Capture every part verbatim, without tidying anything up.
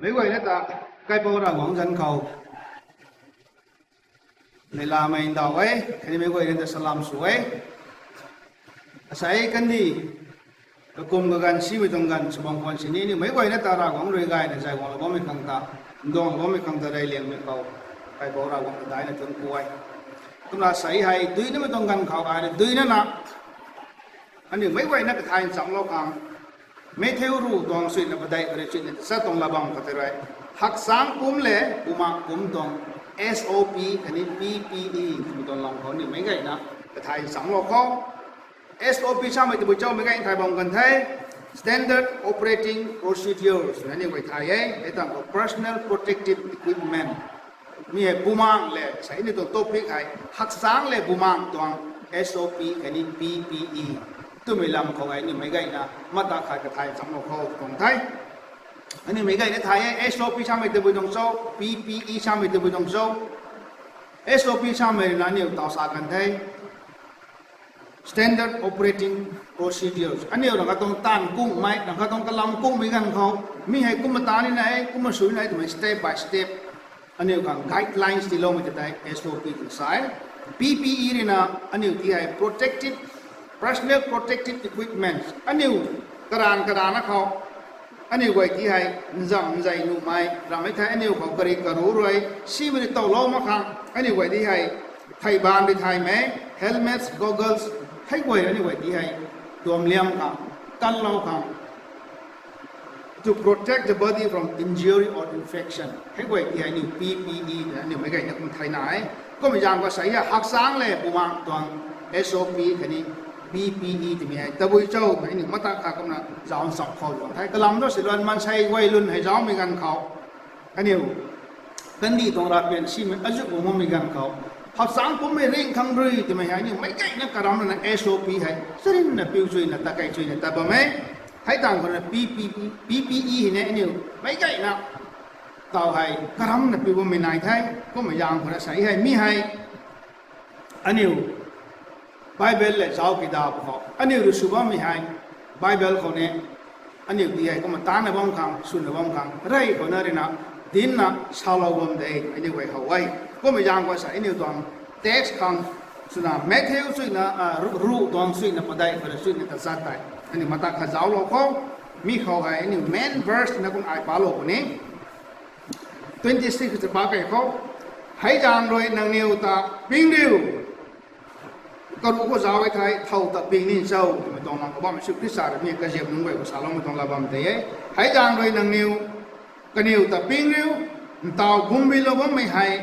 Meic guayna ta kaipouc Ravguangc zanc khou neihlamei ndauh e, khatni meic guayna ta salam sw e. Asei kandih kakum kaganv simei tuang ganv sw bam khwan sini ni meic guayna ta Ravguangc rui gayna zay guanglou bammei khang ta, nduanglou bammei khang ta reyliangmei khou kaipouc Ravguangc ta daihna thuanc ku e. Kumna asei hei duinamei tuang ganv khou ai rui duinana aniu meic guayna kathay nchamlou khang Matthew ruh tuang suina padeih khatni suina tachat tuang latbam khou tei rui, hakchang pumc lev bumaengh pumc tuang S O P khatni P P E twmei tuang lam khou aniu meic guayna kathay nchamlou khou, S O P samei tabui chaumei gay thay bam kan the, Standard Operating Procedures twna aniu guay thay e, hei tang khou Personal Protective Equipment. Mi hei bumaengh lev, asei aniu tuang topic hei, hakchang lev bumaengh tuang S O P khatni P P E twmei lam khou hei aniu meic guayna mata khat kathay nchamlou khou tuang the. Aniu meic guayna thay e, S O P samei tabui tuang cho, P P E samei tabui tuang cho. S O P samei ruina aniu taw sa kan the, Standard Operating Procedures. Aniu rang katuang taanv kungmei, rang katuang kalam kungmei ganv khou, mi hei kumna ta nina e, kumna sw nina e twmei step by step aniu khang guidelines tiiloumei ta tei S O P twna sa e. P P E ruina aniu ti hei protective, personal protective equipments. Aniu karanv karanvna khou aniu guay ti hei nzam nzei nuhmei rammei thei aniu khou kari karu rui simei ni towlou mak khang aniu guay ti hei theibaanv ri thaymei, helmets, goggles, hei guay aniu guay ti hei tuamliang khang, tanlou khang, to protect the body from injury or infection. Hei guay ti hei aniu P P E twna aniu meic guayna kum thayna e. Kum zaeng khou asei hei hakchang lev bumaengh tuang S O P khatni P P E twmei hei tabui cho twmei aniu mata khat kumna zauc nchamc khou tuang the. Kalam thu si luan maansei guay lun hei zaucmei ganv khou aniu kandih tuang ravpian simei azuh guang makmei ganv khou, hakchang pumcmei ringh khang rui twmei hei aniu meic guayna karamc ruina S O P hei charynna piu chuyna ta kei chuyna tat bam e. Hei tang khou ruina P P E hei ni aniu meic guayna taw hei karamcna piu bammei nai the. Kumna zaeng khou ruina asei hei mi hei aniu Bible lev zauc kida pw khou aniu rui sw bammei hei Bible khou ni aniu ti hei kumna taanna bam khang, swna bam khang rey khou na ruina dincna salou bam de, aniu guay how e. Kumna zaeng khou asei aniu tuang text khang swna Matthew suina, a, ruh, ruh tuang suina padeih khatni suina tachat tei aniu mata khat zauclou khou, mi khou hei aniu main verse na kum ai palou puni. Twenty six ta pa kei khou, hei zaeng rui nangniw ta ping riu, karuh khou zauc e thei thow ta ping ni cho twmei tuang lam khou Poubauhmei Jisu Khrista rui mi kaziap nunc guay khou saloumei tuang lat bam tei e. Hei zaeng rui nangniw, kaniw ta ping riu, ntaw gumbinlou bammei hei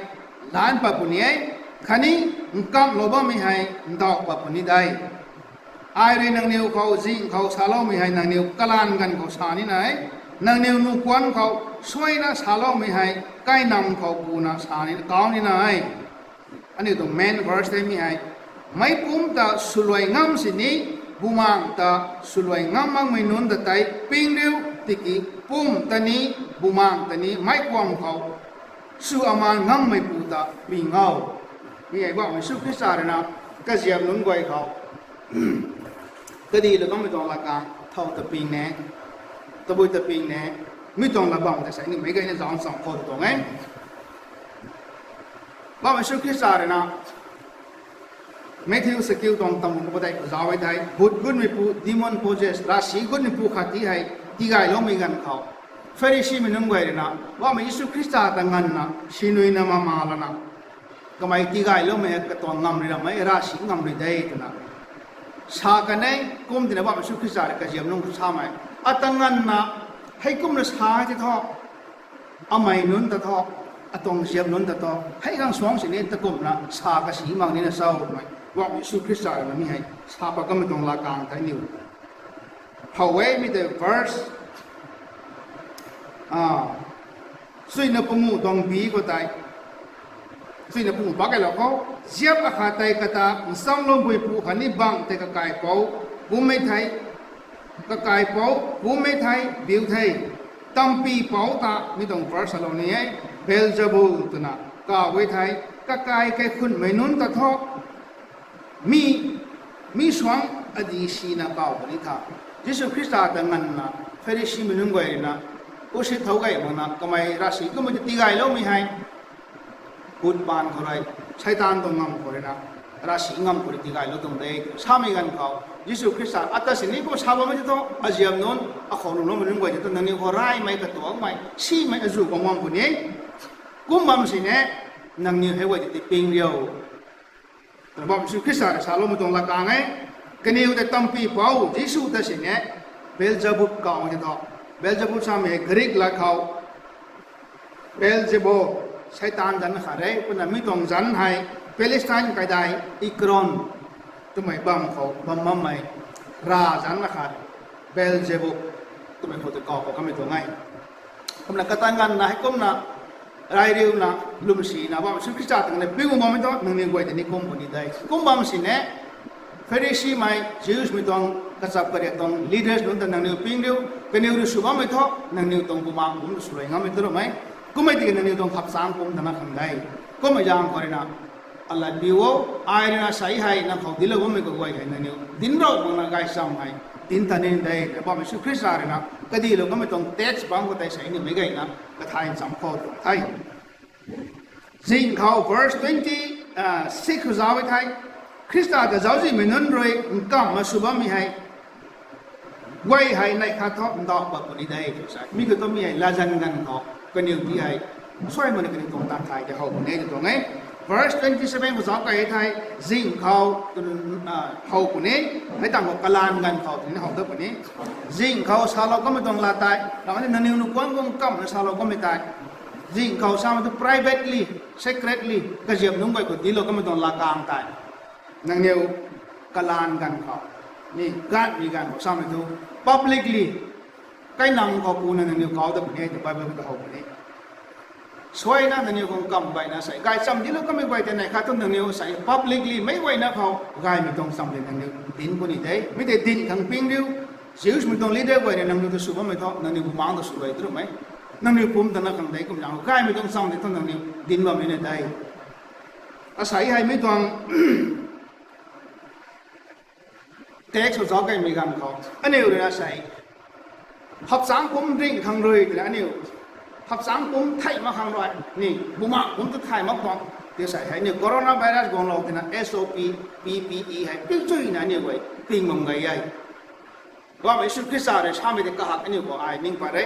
laanc pat puni e, khatni nkamhlou bammei hei ndauh pat puni de. Ai rui nangniw khou zing khou saloumei hei nangniw kalanv ganv khou sa nina e, nangniw nuhkuan khou suaina saloumei hei kainam khou kuna sa ni kau nina e. Aniu tuang main verse tei mi hei, meic pumc ta swluai ngam sini, bumaengh ta swluai ngam makmei nunc ta tei ping riu, tiki pumc ta ni, bumaengh ta ni meic kuam khou sw amaan ngammeipu ta ping o. Mi hei Poubauhmei Jisu Khrista ruina kaziap nunc guay khou kandih lou kanmei tuang lat khang thow ta ping ne, tabui ta ping ne, mi tuang lat bam tei asei aniu meic guayna zauc nchamc khou tuang e. Poubauhmei Jisu Khrista ruina Matthew sakiu tuang tamruk padeih khou zauc e thei, bhut gutmeipu, demon possessed, ravsic gutmeipu khat ti hei tigayloumei ganv khou, Pharisimei nunc guay ruina Poubauhmei Jisu Khrista ta nganvna sinuina mama lana, kamei tigayloumei hei katuang ngam rui rammei, ravsic ngam rui de twna sa kan e. Kum tina Poubauhmei Jisu Khrista rui kaziap nunc khou samei, ata nganvna heikumna sa ti thu, amei nunc ta thu, atuang ziap nunc ta thu, hei khang suangc sini ta kumna sa kasi mak nina cho twmei Poubauhmei Jisu Khrista ruina mi hei sa pat kanmei tuang lat khang tei aniu how e. Mi tei verse, a, suina panguh tuang bi khou tei, suina panguh pa keilou khou, ziap akhat tei kata nchamlou buipu khatni bangh tei kakaipouc pumcmei thei, kakaipouc pumcmei thei biu the, tampipouc ta mi tuang verse alou ni e, Beelzebul twna kaw e thei, kakai kaikhunmei nunc ta thu mi, mi suangc adi sina kaw puni tha. Jisu Khrista ta nganvna Pharisimei nunc guay ruina Usi thau gay makna kamei ravsic kummei ta tigayloumei hei, put paan khou rui, Seitaan tuang ngam khou rui na, ravsic ngam khou rui tigaylou tuang de. Samei ganv khou Jisu Khrista ata sini kum sa bammei tei thu, aziam nunc, akhou lungloumei nunc guay tei thu nangniw khou raymei, katuangmei, simei azuh bam guang puni. Kum bam sini, nangniw hei guay tei ping riu. Bam Jisu Khrista rui saloumei tuang latkaeng e. Kaniw tei tampy pou Jisu ta sini, Beelzebub kaw tei thu. Beelzebub samei Greek lat khou Beelzebul, Seitaan zanc khat re, kumna mi tuang zanc hei, Palestine kaidai, Ekron twmei bam khou bam bammei, rav zanc khat, Beelzebub twmei khou tei kaw khou kamei tuang e. Kumna katan ganvna hei kumna, rai riuna, lwmsina bam Jisu Khrista tuang na ping bammei thu nangniw guay tei ni kum puni de. Kum bam sini, Pharisimei, Jewsmei tuang, kachap kariak tuang leaders nunc ta nangniw ping riu, kaniw rui sw bammei thu nangniw tuang bumaeng pumc ta swluai ngammei tu ramei, kummei tiki nangniw tuang khapchang pumc ta na khang de. Kummei zaeng khou rui na, alat piu o, ai rui na sa hei nang khou dinclou bammei kaguay hei nangniw dinc rou makna gaychamv hei dinc ta ni de. Bam Jisu Khrista rui na kadilou kamei tuang text bangc khou tei sa nimei gayna kathay ncham khou tuang the. Zing khou verse twenty six khou zauc e the, Khrista ta zauczihmei nunc rui nkamhna sw bammei hei guay hei neih khat thu ndauh pat puni de tw sa. Mi khou thu mi hei latzan ganv khou kaniw ti hei suai makna kaniw tuang tat thay tei how puni tw tuang e. Verse twenty seven khou zauc key the, zing khou how puni, hei tang khou kalan ganv khou twni how dat puni. Zing khou salou kamei tuang lat tei, ramh ni nangniw nuh kuang guang kamhna salou kamei tei, zing khou samei tu privately, secretly, kaziap nunc guay khou dinclou kamei tuang latkaeng tei, nangniw kalan ganv khou, ni gatmei ganv khou samei tu publicly, kainang khou kuna nangniw kau dat puni tw Bible khou ta how puni. Suaina nangniw khang kamh bayna sei gaychamv dinclou kamei guay tei neih khat thu nangniw sei publicly meic guayna khou gaymei tuang chamv tei nangniw dinc puni de. Mi tei dinc khang ping riu, Jewsmei tuang leader guay rui nangniw ta sw bammei thu nangniw bumaeng ta swluai tu ramei, nangniw pumc ta na khang de. Kumna gaymei tuang chamv tei thu nangniw dinc bammei na de. Asei hei mi tuang text khou zauc keymei ganv khou aniu rui na sei, hapchang pumc ringh khang rui twna aniu, hapchang pumc thay mak khang rui ni, bumaeng pumc ta thay mak tuang ti sei hei aniu coronavirus guanglou twna S O P, P P E hei piu chuyna aniu guay ping bam gay e. Bam Jisu Khrista rui samei tei kahak aniu khou ai ning pat re.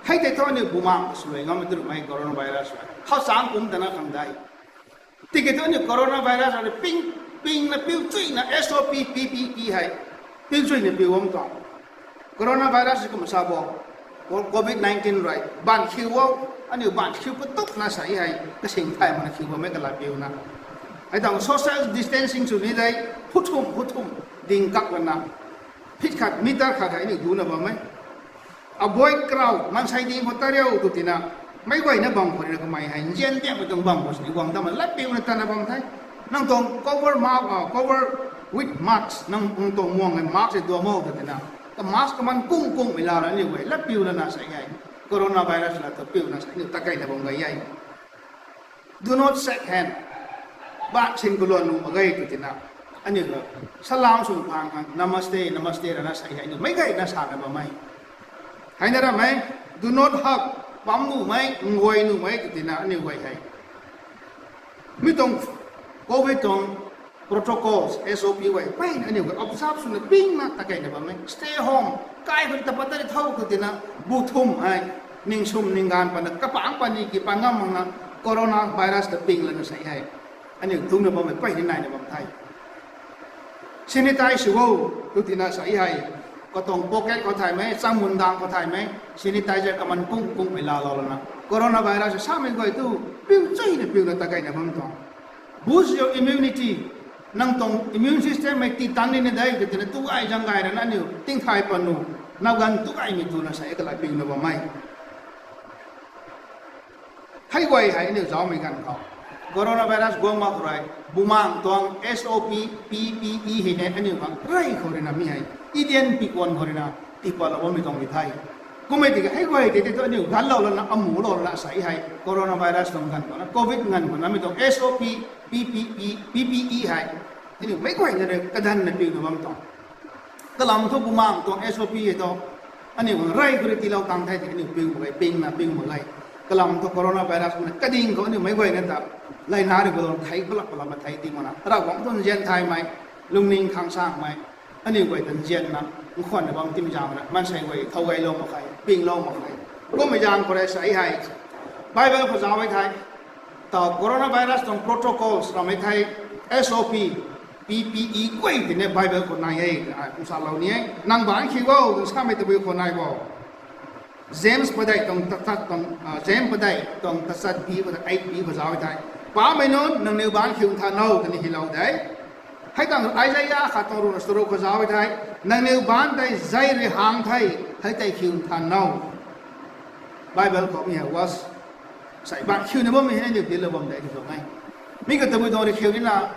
Hei tei thu aniu bumaeng ta swluai ngammei tu ramei coronavirus hei hapchang pumc ta na khang de. Tiki thu aniu coronavirus rui ping, pingna piu chuyna S O P, P P E hei piu chuyna piu bam tuang. Coronavirus kumna sa bo, COVID nineteen rui baanv khiu o, aniu baanv khiu katukna sei hei kasing thay makna khiu bammei kalat piuna, hei tang social distancing sw ni de, huthum huthum ding kak lana, feet khat meter khat hei aniu duna bam e. Avoid crowd, maansei ding khou ta riu tw tina, meic guayna bam khou rui na kamei hei nzian diakmei tuang bam khou sini guang ta ma lat piuna tana bam the. Nang tuang cover mask, cover with mask, nang tuang muang hei mask hei duam o tw tina, ka mask kaman kung kungmei laa ra aniu guay lat piu lana sei hei coronavirus lat ta piuna sei aniu ta keyna bam gay e. Do not shake hand. Baanv sin kaluan nuh mak ge tw tina, aniu salam sw phang khang namaste, namaste rana sei hei aniu meic guayna sana bam e. Heina ramei, do not hug, pam nuhmei, nguay nuhmei tw tina aniu guay hei mi tuang COVID tuang protocols, S O P guay peyna aniu guay observe swna pingna ta keyna bam e. Stay home, kai khou ta pat ta ri tho tw tina, bu thum hei, ningsum ningganv patna kapangc patni ki pat ngam makna coronavirus ta ping lana sei hei aniu dungcna bammei peyna naina bam the. Sanitize sw o tw tina sei hei, katuang pocket khou thaymei, changmun dang khou thaymei sanitizer kaman kung kungmei laalou lana coronavirus samei guay tu piu chuyna piuna ta keyna bam tuang. Boost your immunity. Nang tuang immune system hei tii tang nina de tw tina tu gay zang gay rana aniu tingthay pat nu, nap ganv tu gaymei tuna sei kalat piuna bam e. Hei guay hei aniu zaumei ganv khou coronavirus guang mak khou rui, bumaeng tuang S O P, P P E hei ne aniu khang rey khou rui na mi hei, Eden pikuan khou rui na tiipatlou bammei tuang di the. Kummei tiki hei guay tei tei thu aniu ganvlou lana, amulou lana sei hei coronavirus tuang ganv khou na, COVID ganv khou na mi tuang S O P, P P E, P P E hei aniu meic guayna rui kadanna piuna bam tuang. Kalam thu bumaeng tuang S O P hei thu Aniu guang rey khou rui tiilou tang the ti aniu piu mak ge, pingna piu mak ge. Kalam thu coronavirus kumna kading khou aniu meic guayna ta layna rui guang thei palak palak ma thei ti mana. Ravguangc tuang nzian thaymei, lungning khang sangmei, aniu guay ta nzianna, nkhwanna bam timzaeng na maansei guay thow gaylou mak khe, pinglou mak khe. Kummei zaeng khou rui sa hei Bible khou zauc e thei, taw coronavirus tuang protocols ramei thei, S O P, P P E guay tini Bible khou nai e, ai kum salou ni e. Nang baanc khiu o, samei tabui khou nai bo. James padeih tuang tachat tuang, James padeih tuang tachat B khou, eight B khou zauc e thei, Paapcmei nunc, nangniw baanc khiu nthan o, twni hylou de. Hei tangv Isaia khat tuang ruhna charuk khou zauc e thei, nangniw baanc tei zei rui hang the, hei tei khiu nthan o. Bible khou mi hei was, sei baanc khiu ni bammei hei aniu dinclou bam de ti tuang e. Mi katabui tuang rui khiu nina,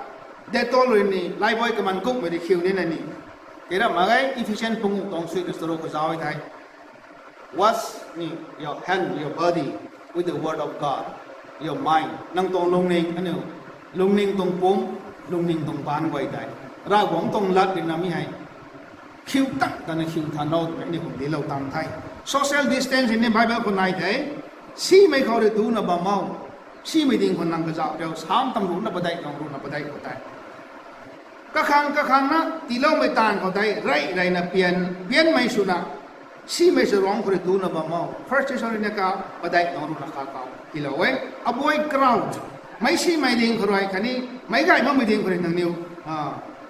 Dettol rui ni, Lifebuoy kaman kummei rui khiu nina ni. Kei ram mak ge, Ephesian panguh tuang suina charuk khou zauc e thei, Wash ni your hand, your body with the word of God, your mind. Nang tuang lungning, aniu lungning tuang pumc, lungning tuang baanc guay tei Ravguangc tuang lat rui na mi hei khiu tang tana khiu nthan o twmei aniu khou dinclou tang the. Social distance ni Bible khou nai the. Simei khou rui duna bam o. Simei ding khou nang kazauh riu, sam tam ruhna padeih tuang ruhna padeih khou tei kakhang kakhangna tiiloumei taanv khou tei rey reyna pian, pianmei swna, simei charuangc khou rui duna bam o. First Thessalonians padeih tuang ruhna khat khou tiilou e. Avoid crowd. Meic simei ding khou rui khatni meic gay makmei ding khou rui nangniw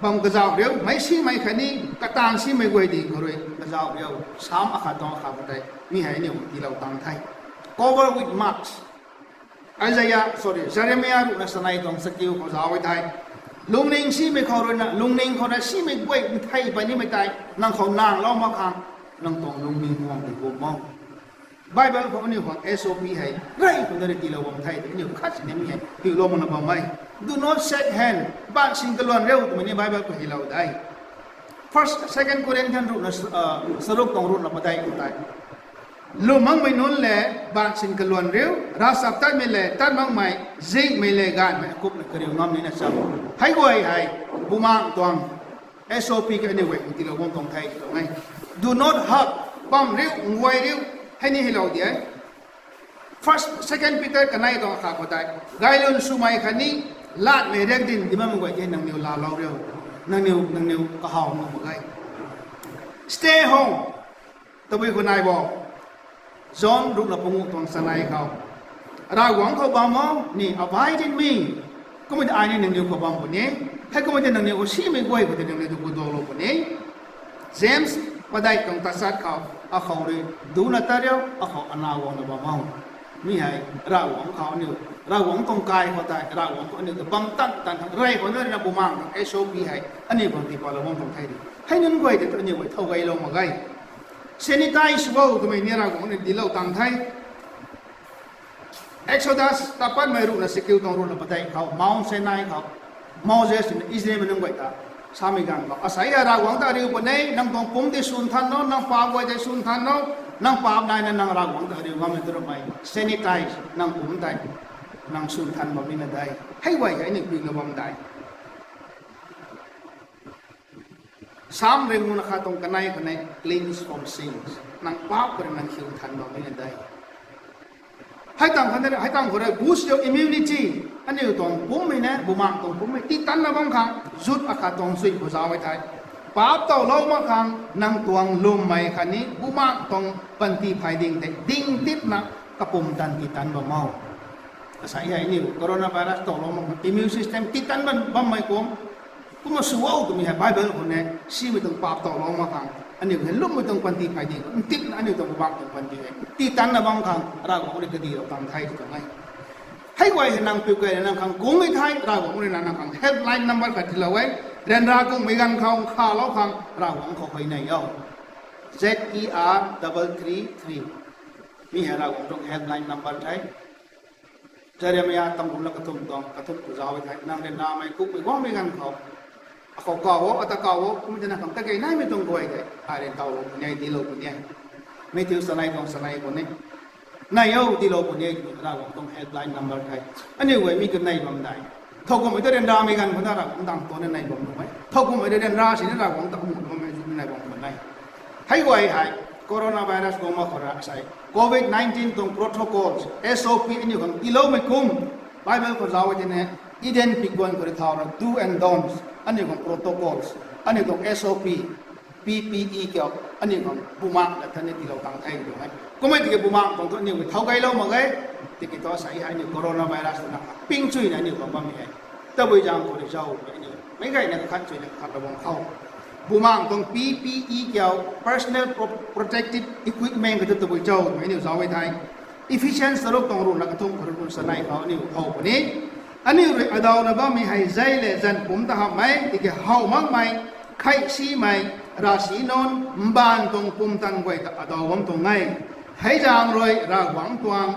bam kazauh riu. Meic simei khatni kataanv simei guay ding khou rui kazauh riu. Sam akhat tuang akhat khou tei mi hei aniu tiilou tang the. Cover with masks. Isaiah, sorry, Jeremiah ruhna sanei tuang chakiu khou zauc e thei, lungning simei khou rui na, lungning khou na simei guay nthei pey nimei tei nang khou nanglou mak khang, nang tuang lungning guang tei kum o. Bible khou aniu khang S O P hei rey khou na rui tiilou bam the, aniu khat sini mi hei tiilou makna bam e. Do not shake hand, baan sin kaluan riu twmei ni Bible khou hylou de. First, Second Corinthians ruhna, charuk tuang ruhna padeih khou tei, lwm makmei nunc le baan sin kaluan riu, ravchaptatmei le tat makmei, zingmei le gaanvmei akupna kariu ngam nina cham. Hei guay hei Bumaengh tuang S O P kaniw guay tiilou bam tuang the tuang e. Do not hug, bam riu, nguay riu, hei ni hylou de. First, Second Peter kanei tuang khat khou tei, gaylwn swmei khatni latmei riakdanv di makmei guay tei nangniw laalou riu, nangniw, nangniw kahaw nuh mak ge. Stay home. Tabui khou nai bo, John ruhna panguh tuang chanei khou, Ravguangc khou bam o ni, abide in me. Kummei tei ai ni nangniw khou bam puni. Hei kummei tei nangniw khou simei guay khou tei nangniw tu kudolou puni. James padeih tuang tachat khou, akhou rui duna tat riu, akhou ana guangna bam o. Mi hei Ravguangc khou aniu, Ravguangc tuang kai khou tei Ravguangc khou aniu ta bam tan tan khang rey khou na rui na Bumaengh tuang S O P hei aniu khang tiipatlou bam tuang the di. Hei nunc guay tei tu aniu guay thow gaylou mak ge. Sanitize bo twmei ni Ravguangc ni dinclou tang the. Exodus tapatmei ruhna chakiu tuang ruhna padeih khou, Mount Sinai khou, Moses ni Israelmei nunc guay ta samei ganv khou, asei hei Ravguangc ta riu puni, nang tuang pumc tei sw nthan o, nang paap guay tei sw nthan o, nang paap naina nang Ravguangc ta riu ngammei tu ramei sanitize, nang pumc tei nang sw nthan bam nina de. Hei guay hei aniu piulou bam de. Sam ringnuna khat tuang kanei khou ni, cleanse from sins. Nang paap khou rui nang khiu nthan bam nina de. Hei tang khou, hei tang khou rui boost your immunity. Aniu tuang pumcmei na, Bumaengh tuang pumcmei titanna bam khang, zut akhat tuang sui khou zauc e thei, paap towlou mak khang nang tuang lwmmei khatni Bumaengh tuang panty phay ding tei ding tipna kapumtan titan bam o. Asei hei aniu coronavirus towlou mak khang immune system titan bam, bammei kum, kumna sw o twmei hei Bible khou ni, simei tuang paap towlou mak khang, aniu hei lwmmei tuang panty phay ding, ntipna aniu tuang Bumaengh tuang panty hei titanna bam khang Ravguangc rui kadilou tang the tuang e. Hei guay hei nang piu key nang khang kung e thei, Ravguangc rui na nang khang helpline number khat tiilou e. Ryanra kungmei ganv khou nkhavlou khang Ravguangc khou huayney o. Z E R double three three. Mi hei Ravguangc tuang helpline number the. Jeremiah tamruhna kathumh tuang kathumh khou zauc e thei, nang ryanramei kungmei guangmei ganv khou, akhou kaw o, ata kaw o, kummei tei nang khang ta key naimei tuang guay tei ai rui towlou puni e, dinclou puni e. Matthew chanei tuang chanei khou ni, nai o, dinclou puni e twmei Ravguangc tuang helpline number the. Aniu guay mi kanei bam de. Thowkumhmei ta ryanramei ganv khou na Ravguangc dang tuang nai bam nuh e. Thowkumhmei ta ryanra sini Ravguangc ta amuh bammei nai bam khwan e. Hei guay hei Coronavirus guang mak khou rui asei covid nineteen tuang protocols, S O P aniu khang tiiloumei kum, Bible khou zauc e tine, Eden piguan khou rui thau ra do and don'ts, aniu khang protocols, aniu tuang S O P, P P E kiu, aniu khang bumaeng la than ni tiilou tang the tuang e. Kummei tiki bumaeng tuang thu aniu thau gaylou mak ge, tiki thu asei hei aniu coronavirus twna ping chuyna aniu khang bammei hei, tabui zaeng khou rui zauc aniu meic gayna kakhat chuyna kakhat la bam khou, bumaeng tuang P P E kiu, personal pro-, protective equipment kata tabui zauc twmei aniu zauc e thei, Ephesians charuk tuang ruhna kathumh khou rui chanei khou aniu how puni. Aniu rui adawna bammei hei zei le zanc pumc ta hamhmei tiki how makmei, kheihsimei, ravsic nunc, mbaanv tuang pumtan guay ta adaw bam tuang e. Hei zaeng rui Ravguangc tuang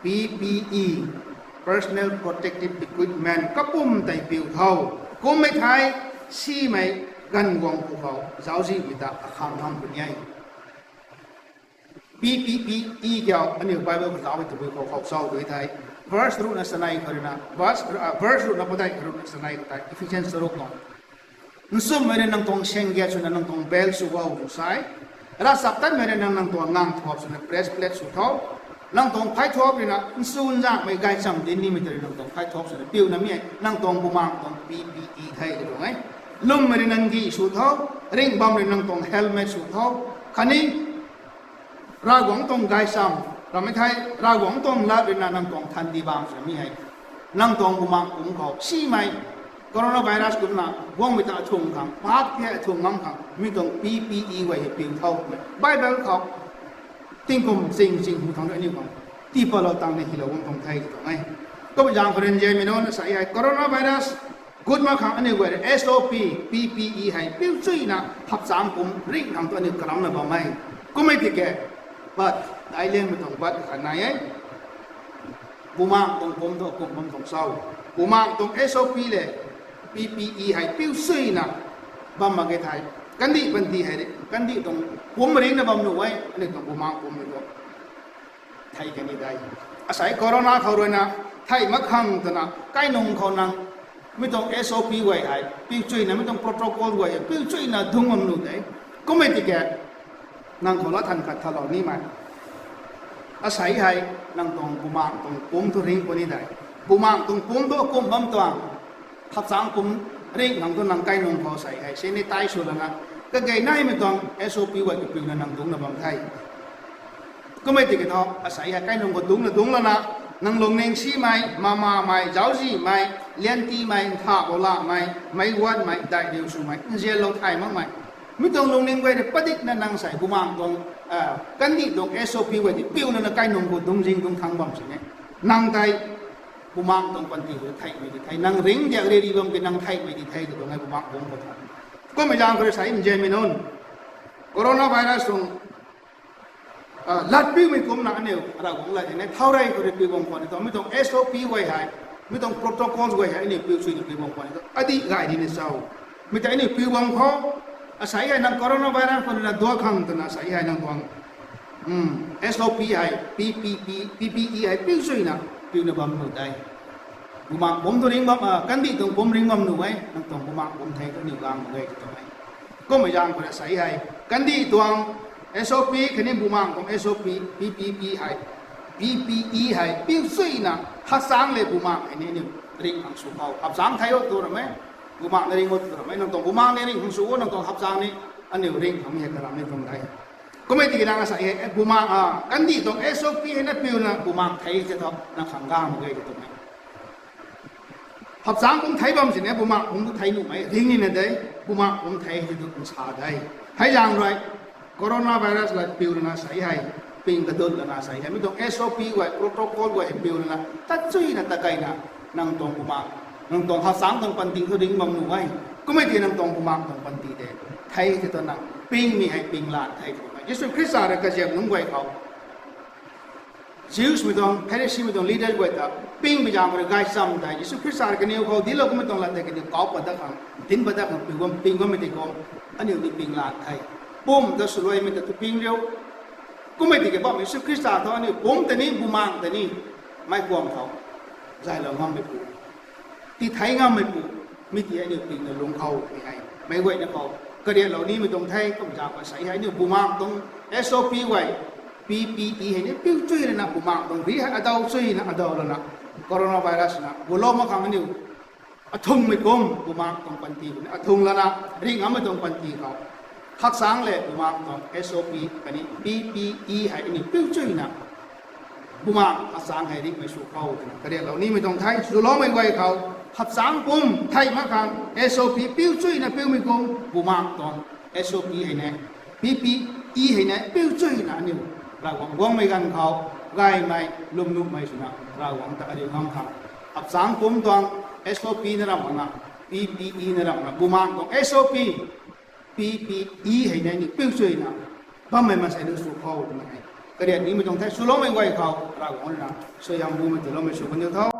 P P E, personal protective equipment kapumc tei piu tho. Kummei thei, simei ganv guang pwkhou zauczihmei ta akhang ngam puni e. P P E kiu aniu Bible khou zauc e tabui khou khou zauc e thei, verse ruhna chanei khou ruina, verse, ah, verse ruhna padeih khou ruina chanei khou tei, Ephesians charuk tuang, nchumhmei rui nang tuang syang giat swna nang tuang belt sw o tw sa e. Ravchaptatmei rui nang, nang tuang ngang thuap swna breastplate sw tho. Nang tuang phay thuap ruina nchu nzangmei gaychamv dinc nimei ta rui nang tuang phay thuap swna piuna mi e, nang tuang bumaeng tuang P P E the tuang e. Lwmmei rui nang gi sw tho, ringh bam rui nang tuang helmet sw tho, khatni Ravguangc tuang gaychamv, rammei thei, Ravguangc tuang lat ruina nang tuang than di bam swna mi hei, nang tuang bumaeng pumc khou simei, coronavirus kumna guangmei ta athung khang, paap the athung ngam khang mi tuang P P E guay hei piu tho twmei Bible khou tingkum ching ching hu thangc rui aniu khang tiipatlou tang ni hylou guang tuang the tuang e. Kummei zaeng khou rui nzianmei nunc asei hei coronavirus gut mak khang aniu guay rui S O P, P P E hei piu chuyna hapchangc pumc ringh khang thu aniu karamna bam e. Kummei tiki, but, daic liangmei tuang but khat nai e. Bumaeng tuang pumc thu akumh bam tuang cho? Bumaeng tuang S O P le P P E hei piu chuyna bam mak ge thei, kandih panty hei, kandih tuang pumc ringcna bam nuh e, aniu tuang bumaeng pumc hei thu thei kan ni de. Asei corona khou ruina thei mak khang twna kainung khou nang mi tuang S O P guay hei piu chuyna, mi tuang protocol guay hei piu chuyna dungc bam nuh de. Kummei tiki, nang khou lat than khat thalou nimei, asei hei nang tuang bumaeng tuang pumc thu ringc puni de. Bumaeng tuang pumc thu akumh bam tuang, hapchangc pumc ringh khang thu nang kainung khou asei hei sanitize sw lana, kage naimei tuang S O P guay kapiuna nang dungcna bam the. Kummei tiki thu asei hei kainung khou dungcna dungc lana, nang lungning simei, mamamei, zauczihmei, liantimei, nthah bou lamei, meic guatmei, daih riu swmei, nzianlou thay makmei, mi tuang lungning guay rui padikna nang sei bumaeng tuang, ah, kandih tuang S O P guay ti piuna na kainung khou dungczing dungc thangc bam sini, nang tei bumaeng tuang panty khou theihmei di the, nang ringcdiak ri ri bam ki nang theihmei di the tw tuang e bumaeng pumc khou thu. Kummei zaeng khou rui sa nzianmei nunc, coronavirus tuang, ah, lat piumei kumna aniu Ravguangc lat hei ne thau rey khou rui piu bam khwan ni tuang, mi tuang S O P guay hei, mi tuang protocols guay hei aniu piu chuyna piu bam khwan ni tuang adih gay ni ni cho? Mi tei aniu piu bam khou, asei hei nang coronavirus khou ruina duak khang twna asei hei nang tuang, hmm, S O P hei, P P P, P P E hei piu chuyna piuna bam nuh de. Bumaeng pumc thu ringc bam, ah, kandih tuang pumc ringc bam nuh e, nang tuang bumaeng pumc thei thu aniu gang mak ge tw tuang e. Kummei zaeng khou rui asei hei kandih tuang S O P khatni bumaeng tuang S O P, P P P hei, P P E hei piu chuyna hapchangc le bumaeng hei ni aniu ringh khang sw khou, hapchangc thei o tw ram e, bumaeng ni ringh o tw ram e, nang tuang bumaeng ni ringh khang sw o, nang tuang hapchangc ni aniu ringh khang mi hei karam ni tuang de. Kummei tiki nang asei hei, eh, bumaeng, ah, kandih tuang S O P hei na piuna bumaeng thei the thu nang khang gang mak ge tw tuang e. Hapchangc pumc thei bam sini bumaeng pumc thu thei nuhmei ringc nina de, bumaeng pumc thei the thu nsa de. Hei zaeng rui coronavirus la piu lana asei hei, ping kadut lana asei hei, mi tuang S O P guay, protocol guay hei piu lana tat chuyna tat keyna, nang tuang bumaeng, nang tuang hapchangc tuang panty thu ringc bam nuh e. Kummei tiki nang tuang bumaeng tuang panty de thei the thu nang pingmei hei ping lan thei tw tuang e. Jisu Khrista rui kaziam nunc guay khou Jews mei tuang, Pharisee mei tuang leader guay ta pingmei zaeng khou rui gaychamv tei Jisu Khrista rui kaniw khou dinclou kummei tuang lat tei kaniw kauc pat dat khang, dinc pat dat khang piu bam, ping bammei tei khou aniu ni ping lan the. Pumc ta swluaimei ta tu ping riu. Kummei tiki bam Jisu Khrista thu aniu pumc ta ni, bumaeng ta ni, meic kuang khou zaylou ngammeipu, tithei ngammeipu, mi ti aniu pingna lungc khou ni hei meic guayna khou kariatlou nimei tuang the. Kumzak khou sei hei aniu bumaengc tuang S O P guay, P P E hei ni piu chuy lana bumaengc tuang ri hei adaw chuyna adaw lana, coronavirus na gulou mak khang aniu athungmei kum bumaengc tuang panty ni athung lana, ringh ngammei tuang panty khou hakchang le bumaengc tuang S O P khatni P P E hei aniu piu chuyna bumaengc hakchang hei ringhmei sw khou twna kariatlou nimei tuang the. Swloumei guay khou hakchang pum thei mak khang S O P piu chuyna piumei kum bumaengc tuang S O P hei ni, P P E hei ni piu chuyna aniu Ravguangc guangmei ganv khou gaymei lwmnuhmei swna Ravguangc ta ariu ngam khang hakchang pum tuang S O P na ram makna, P P E na ram makna bumaengc tuang S O P, P P E hei ni aniu piu chuyna bammei maansei lu sw khou twmei hei kariat nimei tuang the. Swloumei guay khou Ravguangc ruina suaihiam bumei tiiloumei sw kan diu tho.